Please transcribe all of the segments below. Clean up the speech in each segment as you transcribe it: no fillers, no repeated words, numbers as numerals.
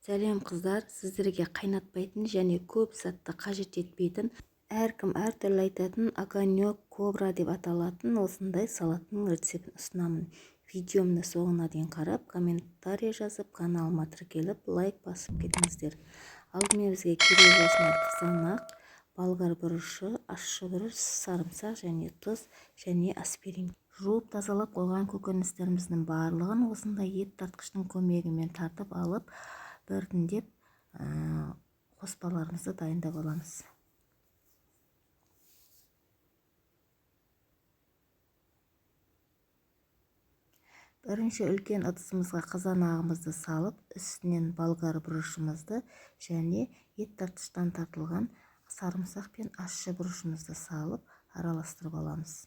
Сәлем, қыздар! Сіздерге қайнатпайтын және көп затты қажет етпейтін, әркім әртүрлі айтатын, огонек кобра деп аталатын осындай салаттың рецептін ұсынамын. Видеомды соңына дейін қарап, комментарий жазып, каналыма тіркеліп, лайк басып кетіңіздер. Алдымен бізге керек осындай қызанақ, болгар бұрышы, ащы бұрыш, сарымсақ және тұз және аспирин. Жуып тазалап қойған көкөністеріміздің барлығын осындай ет тартқыштың көмегімен тартып алып, біртіндеп қоспаларымызды дайындап аламыз. Бірінші үлкен ыдысымызға қызанағымызды салып, үстінен болгар бұрышымызды және ет тартқыштан тартылған сарымсақ пен ащы бұрышымызды салып, араластырып аламыз.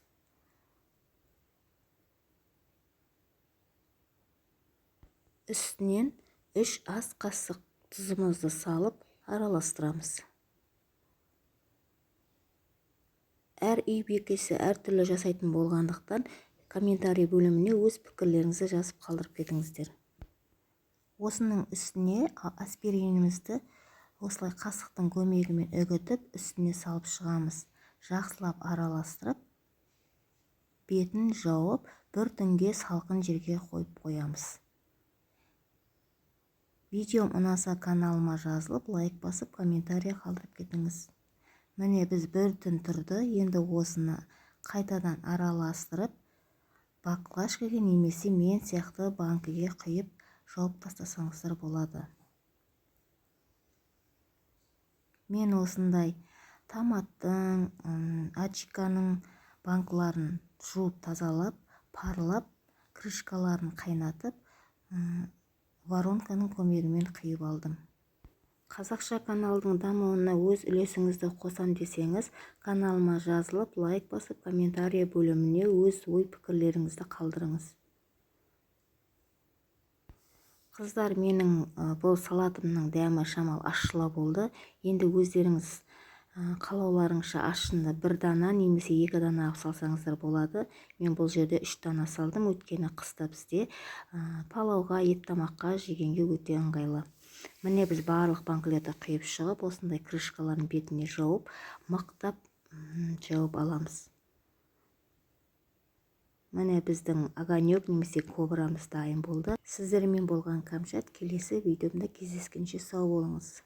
Үстінен 3 ас қасық тұзымызды салып, араластырамыз. Әр үй бикесі әртүрлі жасайтын болғандықтан, комментарий бөліміне өз пікірлеріңізді жазып қалдырып кетіңіздер. Осының үстіне аспиринімізді осылай қасықтың көмегімен үгітіп, үстіне салып шығамыз. Жақсылап араластырып, бетін жауып, бір түнге салқын жерге қойып қоямыз. Видеом ұнаса, каналыма жазылып, лайк басып, комментарий қалдырып кетіңіз. Міне, біз бір түн тұрды. Енді осыны қайтадан араластырып, баклажкаға немесе мен сияқты банкіге құйып, жауып тастасаңыздар болады. Мен осындай томаттың, аджиканың банкаларын жуып тазалап, парлап, крышкаларын қайнатып, воронканың көмегімен құйып алдым. Қазақша каналдың дамуына өз үлесіңізді қосам десеңіз, каналыма жазылып, лайк басып, комментарий бөліміне өз ой пікірлеріңізді қалдырыңыз. Қыздар, менің бұл салатымның дәмі шамал ащылау болды. Енді өздеріңіз қалауларыңша ащыны бір дана немесе екі дана қылып салсаңыздар болады. Мен бұл жерде 3 дана салдым, өйткені қыста бізде палауға, ет тамаққа жегенге өте ыңғайлы. Міне, біз барлық банкілерді құйып шығып, осындай крышкалардың бетіне жауып, мықтап жауып аламыз. Міне, біздің огонек немесе кобрамыз дайын болды. Сіздермен болған Кәмшат. Келесі видеомда кездескенше сау болыңыз.